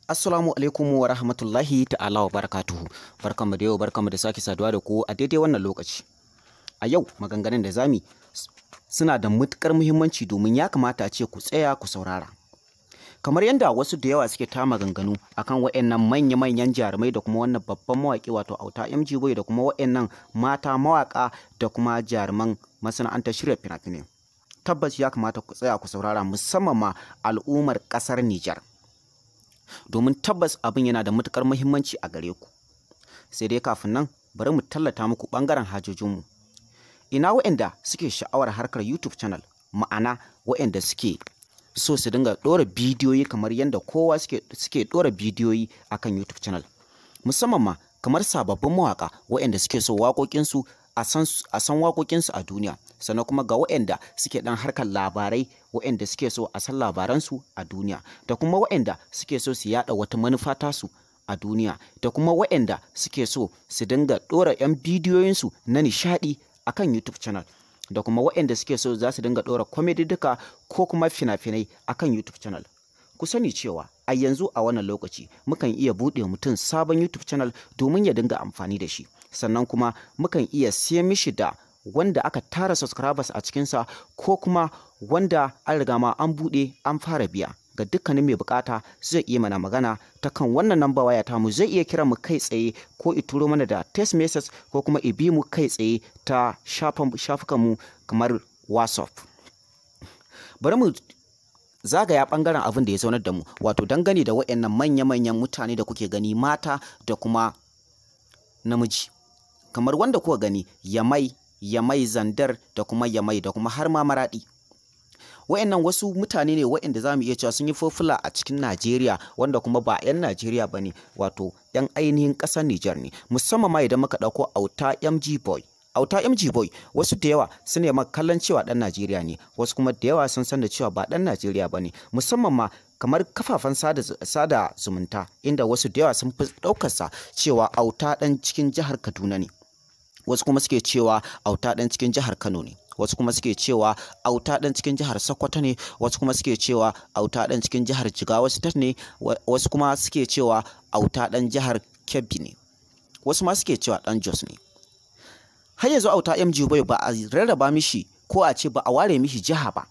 Assalamu alaikum wa rahmatullahi ta'ala wa barakatuhu. Barkanmu da yau, barkanmu da sake saduwa da ku a daidai wannan lokaci. A yau maganganun da zamu suna da matuƙar muhimmanci domin ya kamata a ce ku tsaya ku saurara. Kamar yadda wasu da yawa suke ta maganganu akan waɗannan manya-manyan jarumai da kuma wannan babban mawaƙi wato Auta MG Boy da kuma waɗannan mata mawaƙa da kuma jaruman masana'antar shirya fina-finai. Tabbas ya kamata ku tsaya ku saurara, musamman ma al'ummar ƙasar Nijar, domin tabbas abin yana da matuƙar muhimmanci a gare ku. Sai dai kafin nan, bari mu tallata muku ɓangaren hajojinmu. Ina waɗanda suke sha'awar harkar YouTube channel, ma'ana waɗanda suke so su dinga ɗora bidiyoyi kamar yadda kowa suke ɗora bidiyoyi akan YouTube channel. Musamman ma kamar sababbin mawaƙa waɗanda suke so waƙoƙinsu a san waƙoƙinsu a duniya, sannan kuma ga waɗanda suke ɗan harkar labarai, waɗanda suke so a san labaransu a duniya, da kuma waɗanda suke so su yaɗa wata manufa tasu a duniya, da kuma waɗanda suke so su dinga ɗora 'yan bidiyoyinsu na nishaɗi akan YouTube channel, da kuma waɗanda suke so za su dinga ɗora comedy duka ko kuma fina-finai akan YouTube channel. Ku sani cewa a yanzu, a wannan lokaci, mukan iya buɗe mutum sabon YouTube channel domin ya dinga amfani da shi. Sannan kuma mukan iya siyan mishi da wanda aka tara subscribers a cikinsa ko kuma wanda an riga ma an buɗe an fara biya. Ga dukkanin mai bukata, zai iya mana magana ta kan wannan namba waya tamu. Zai iya kira mu kai tsaye ko i turo mana da text message ko kuma i bi mu kai tsaye ta shafukan mu kamar WhatsApp. Bari mu zagaya bangaren abin da ya zaunar da mu, wato dangane da waɗannan manya-manyan mutane da kuke gani, mata da kuma namiji, kamar wanda kuka gani Yamai, Yamai, Zandar da kuma Yamai da kuma har ma Maradi. Wa'annan wasu mutane ne wa'anda za mu iya cewa sun yi popular a cikin Najeriya, wanda kuma ba 'yan Najeriya ba ne, wato 'yan ainihin ƙasar Nijar ne. Musamman ma idan muka ɗauko Auta MG Boy. Auta MG Boy, wasu da yawa su ne kallon cewa ɗan Najeriya ne, wasu kuma da yawa sun san da cewa ba ɗan Najeriya ba ne, musamman ma kamar kafafen sada zumunta, inda wasu da yawa sun fi ɗaukarsa cewa Auta ɗan cikin jihar Kaduna ne. Wasu kuma suke cewa Auta ɗan cikin jihar Kano ne. Wasu kuma suke cewa Auta ɗan cikin jihar Sokoto ne. Wasu kuma suke cewa Auta ɗan cikin jihar Jigawa State ne. Wasu kuma suke cewa Auta ɗan jihar Kebbi ne. Wasu ma suke cewa ɗan Jos ne. Har yanzu Auta MG Boy ba a rarraba mishi ko a ce ba a ware mishi jiha ba.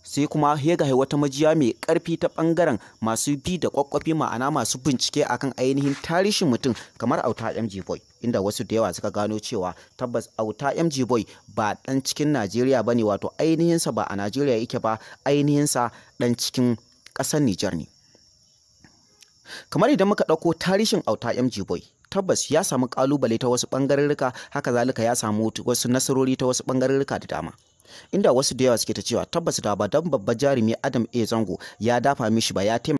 Sai kuma ya ga wata majiya mai ƙarfi ta ɓangaren masu bi da ƙwaƙwafi, ma'ana masu bincike akan ainihin tarihin mutum kamar Auta MG Boy, inda wasu da yawa suka gano cewa tabbas Auta MG Boy ba ɗan cikin Najeriya ba ne, wato ainihinsa ba a Najeriya yake ba, ainihinsa ɗan cikin ƙasar Nijar ne. Kamar idan muka ɗauko tarihin Auta MG Boy, tabbas ya samu ƙalubale ta wasu ɓangarorika, haka zalika ya samu wasu nasarori ta wasu ɓangarorika da dama, inda wasu da yawa suke ta cewa tabbas da ba dan babban jarumi Adam A Zango ya dafa mishi ba, ya taimaka